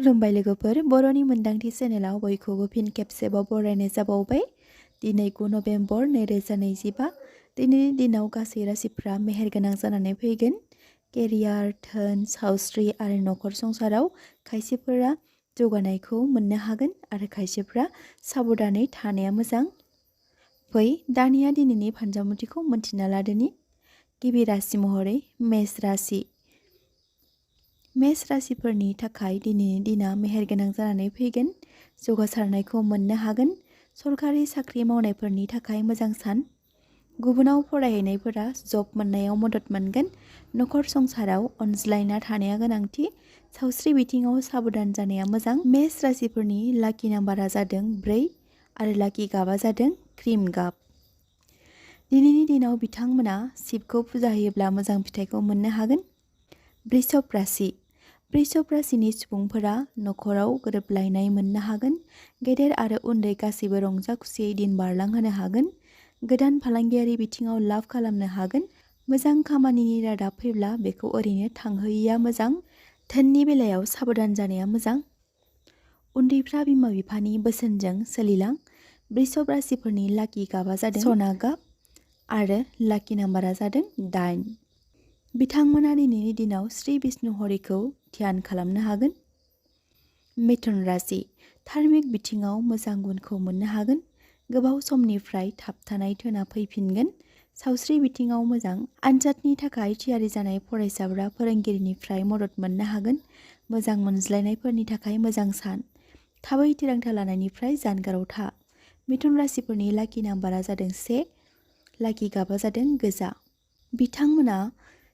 खुलुमबाय लोगोफोर, बर'नि मोनदांथि चेनेलाव बयखौबो फिन खेबसेबाव बरायनाय जाबावबाय। दिनै 9 नभेम्बर 2025। दिनैनि दिनाव गासै राशिफ्रा मेहेरगोनां जानानै फैगोन। केरियार, धोन, सावस्रि आरो नखर संसाराव खायसेफोरा जौगानायखौ मोननो हागोन आरो खायसेफ्रा साबधानै थानाया मोजां। फै दानिया दिनैनि फानजामुथिखौ मोनथिना लादोनि। गिबि राशि महरै मेष राशि। मेष राशिफोरनि थाखाय दिनैनि दिना मेहेरगोनां जानानै फैगोन। जौगासारनायखौ मोननो हागोन। सरकारि साख्रि मावनायफोरनि थाखाय मोजां सान। गुबुनाव फरायहैनायफोरा जब मोननायाव मदद मोनगोन। नखर संसाराव अनज्लायना थानाया गोनांथि। सावस्रि बिथिङाव साबधान जानाया मोजां। मेष राशिफोरनि लाकि नाम्बारा जादों 4 आरो लाकि गाबा जादों क्रिम गाब। दिनैनि दिनाव बिथांमोना शिबखौ फुजा होयोब्ला मोजां फिथाइखौ मोननो हागोन। वृषभ राशि। वृषभ राशिनि सुबुंफोरा नखराव गोरोबलायनाय मोननो हागोन। गेदेर आरो उन्दै गासैबो रंजा खुसियै दिन बारलांहोनो हागोन। गोदान फालांगियारि बिथिङाव लाभ खालामनो हागोन। मोजां खामानिनि रादाब फैब्ला बेखौ ओरैनो थांहोयिया मोजां। धोननि बेलायाव साबधान जानाया मोजां। उन्दैफ्रा बिमा बिफानि बोसोनजों सोलिलां। वृषभ राशिफोरनि लाकि गाबा जादों सना गाब आरो लाकि नाम्बारा जादों 8। बिथांमोना दिनैनि दिनाव श्री विष्णु हरिखौ ध्यान खालामनो हागोन। मिथुन राशि। धार्मिक बिथिङाव मोजां गुनखौ मोननो हागोन। गोबाव समनिफ्राय थाबथानाय धोना फैफिनगोन। सावस्रि बिथिङाव मोजां। आनजादनि थाखाय थियारि जानाय फरायसाफोरा फोरोंगिरिनिफ्राय मदद मोननो हागोन। मोजां मोनज्लायनायफोरनि थाखाय मोजां सान। थाबै थिरांथा लानायनिफ्राय जानगाराव था। मिथुन राशिफोरनि लाकि नाम्बारा जादों 1। लाकि गाबा जादों गोजा। बिथांमोना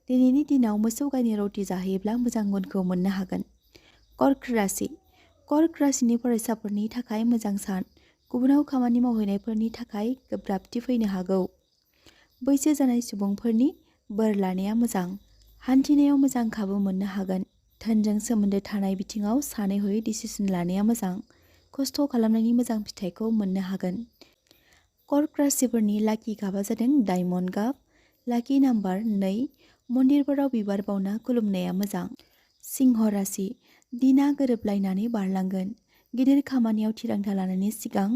दिनैनि दिनाव मोसौ गायनि रटि जाहैयोब्ला मोजां गुनखौ मोननो हागोन। कर्क राशि। कर्क राशिनि फरायसाफोरनि थाखाय मोजां सान। गुबुनाव खामानि मावहैनायफोरनि थाखाय गोब्राबथि फैनो हागौ। बैसो जानाय सुबुंफोरनि बोर लानाया मोजां। हान्थिनायाव मोजां खाबु मोननो हागोन। धोनजों सोमोन्दो थानाय बिथिङाव सानै हयै डिसिसन लानाया मोजां। खस्थ' खालामनायनि मोजां फिथाइखौ मोननो हागोन। कर्क राशिफोरनि लाकि गाबा जादों डायमन्ड गाब। Lucky number 2। मन्दिरफोराव बिबार बावना खुलुमनाया मोजां। सिंह राशि। दिना गोरोबलायनानै बारलांगोन। गिदिर खामानियाव थिरांथा लानायनि सिगां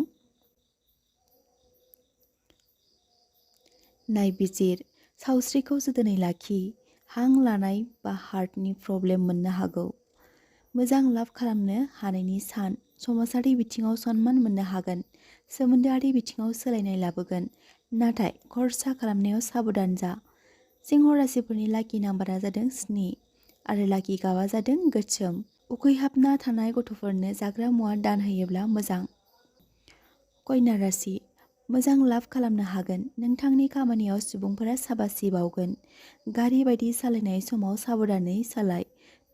नायबिजिर। सावस्रिखौ जोथोनै लाखि। हां लानाय बा हार्टनि प्रब्लेम मोननो हागौ। मोजां लाभ खालामनो हानायनि सान। समाजारि बिथिङाव सनमान मोननो हागोन। सोमोन्दोआरि बिथिङाव सोलायनाय लाबोगोन। नाथाय खरसा खालामनायाव साबधान जा। सिंह राशिफोरनि लाकि नाम्बारा जादों 7 आरो लाकि गाबा जादों गोसोम। उखैहाबना थानाय गथ'फोरनो जाग्रा मुवा दान होयोब्ला मोजां। कन्या राशि। मोजां लाभ खालामनो हागोन। नोंथांनि खामानियाव सुबुंफोरा साबासि बावगोन। गारि बायदि सालायनाय समाव साबधानै सालाय।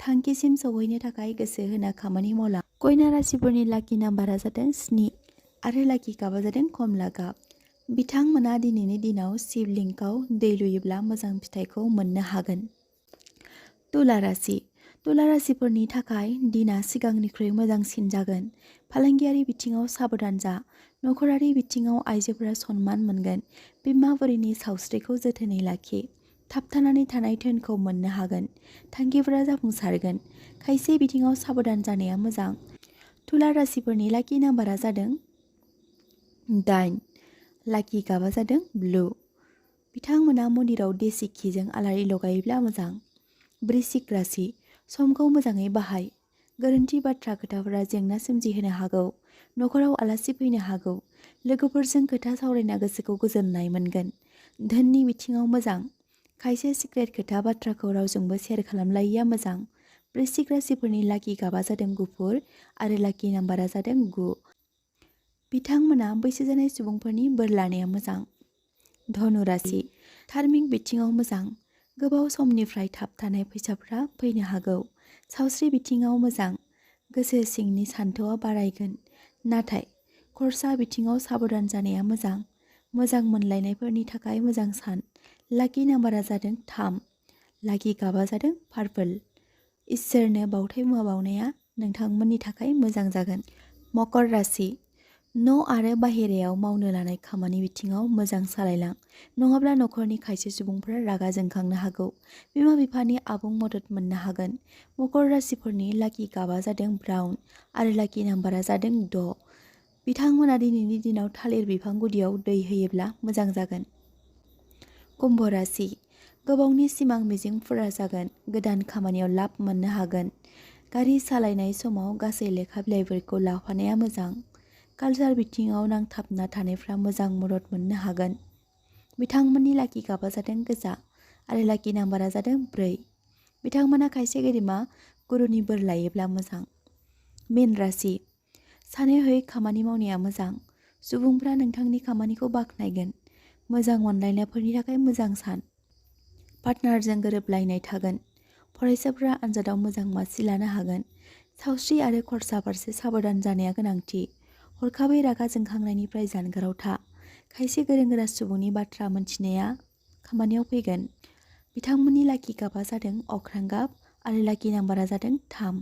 थांखिसिम सौहैनो थाखाय गोसो होना खामानि मावलां। कन्या राशिफोरनि लाकि नाम्बारा जादों 7 आरो लाकि गाबा जादों कमला गाब। बिथांमोना दिनैनि दिनाव शिवलिंगआव दै लुयोब्ला मोजां फिथाइखौ मोननो हागोन। तुला राशि। तुला राशिफोरनि थाखाय दिना सिगांनिख्रुइ मोजांसिन जागोन। फालांगियारि बिथिङाव साबधान जा। नखरारि बिथिङाव आइजोफोरा सनमान मोनगोन। बिमा बुरैनि सावस्रिखौ जोथोनै लाखि। थाबथानानै थानाय धोनखौ मोननो हागोन। थांखिफोरा जाफुंसारगोन। खायसे बिथिङाव साबधान जानाया मोजां। तुला राशिफोरनि लाकि नाम्बारा जादों 8। लाकि गाबा जादों ब्लु। बिथांमोना मन्दिराव देसि घिजों आलारि लगायोब्ला मोजां। वृश्चिक राशि। समखौ मोजाङै बाहाय। गोरोन्थि बाथ्रा खोथाफोरा जेंना सोमजिहोनो हागौ। नखराव आलासि फैनो हागौ। लोगोफोरजों खोथा सावरायना गोसोखौ गोजोननाय मोनगोन। धोननि बिथिङाव मोजां। खायसे सिक्रेट खोथा बाथ्राखौ रावजोंबो शेयार खालामलायिया मोजां। वृश्चिक राशिफोरनि लाकि गाबा जादों गुफुर आरो लाकि नाम्बारा जादों 9। बिथांमोना बैसो जानाय सुबुंफोरनि बोर लानाया मोजां। धनु राशि। धार्मिक बिथिङाव मोजां। गोबाव समनिफ्राय थाबथानाय फैसाफ्रा फैनो हागौ। सावस्रि बिथिङाव मोजां। गोसो सिंनि सान्थौआ बारायगोन। नाथाय खरसा बिथिङाव साबधान जानाया मोजां। मोजां मोनलायनायफोरनि थाखाय मोजां सान। लाकि नाम्बारा जादों 3। लाकि गाबा जादों पार्पल। इसोरनो बावथाय मुवा बावनाया नोंथांमोननि थाखाय मोजां जागोन। मकर राशि। न' आरो बाहेरायाव मावनो लानाय खामानि बिथिङाव मोजां सालायलां, नङाब्ला नखरनि खायसे सुबुंफोरा रागा जोंखांनो हागौ। बिमा बिफानि आबुं मदद मोननो हागोन। मकर राशिफोरनि लाकि गाबा जादों ब्राउन आरो लाकि नाम्बारा जादों 6। बिथांमोना दिनैनि दिनाव थालिर बिफां गुदियाव दै होयोब्ला मोजां जागोन। कुम्भ राशि, गोबावनि सिमां मिजिंफोरा जागोन। गोदान खामानियाव लाब मोननो हागोन। गारि सालायनाय समाव गासै लेखा बिलाइफोरखौ लाफानाया मोजां। कालचार बिथिङाव नांथाबना थानायफ्रा मोजां मदद मोननो हागोन। बिथांमोननि लाकि गाबा जादों गोजा आरो लाकि नाम्बारा जादों 4। बिथांमोना खायसे गेदेमा गुरुनि बोर लायोब्ला मोजां। मीन राशि, सानै हयै खामानि मावनाया मोजां। सुबुंफ्रा नोंथांनि खामानिखौ बाख्नायगोन। मोजां मोनलायनायफोरनि थाखाय मोजां सान। पार्टनारजों गोरोबलायनाय थागोन। फरायसाफोरा आनजादाव मोजां मासि लानो हागोन। सावस्रि आरो खरसा फारसे साबधान जानाया गोनांथि। हरखाबै रागा जोंखांनायनिफ्राय जानगाराव था। खायसे गोरों गोरा सुबुंनि बाथ्रा मोनथिनाया खामानियाव फैगोन। बिथांमोननि लाकि गाबा जादों अख्रां गाब आरो लाकि नाम्बारा जादों 3।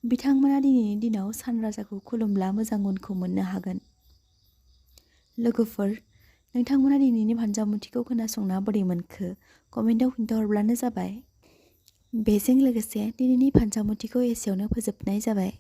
बिथांमोना दिनैनि दिनाव सानराजाखौ खुलुमब्ला मोजां गुनखौ मोननो हागोन। लोगोफोर, नोंथांमोना दिनैनि फानजामुथिखौ खोनासंना बोरै मोनखो कमेन्टआव खिन्थाहरब्लानो जाबाय। बेजों लोगोसे दिनैनि फानजामुथिखौ एसेयावनो फोजोबनाय जाबाय।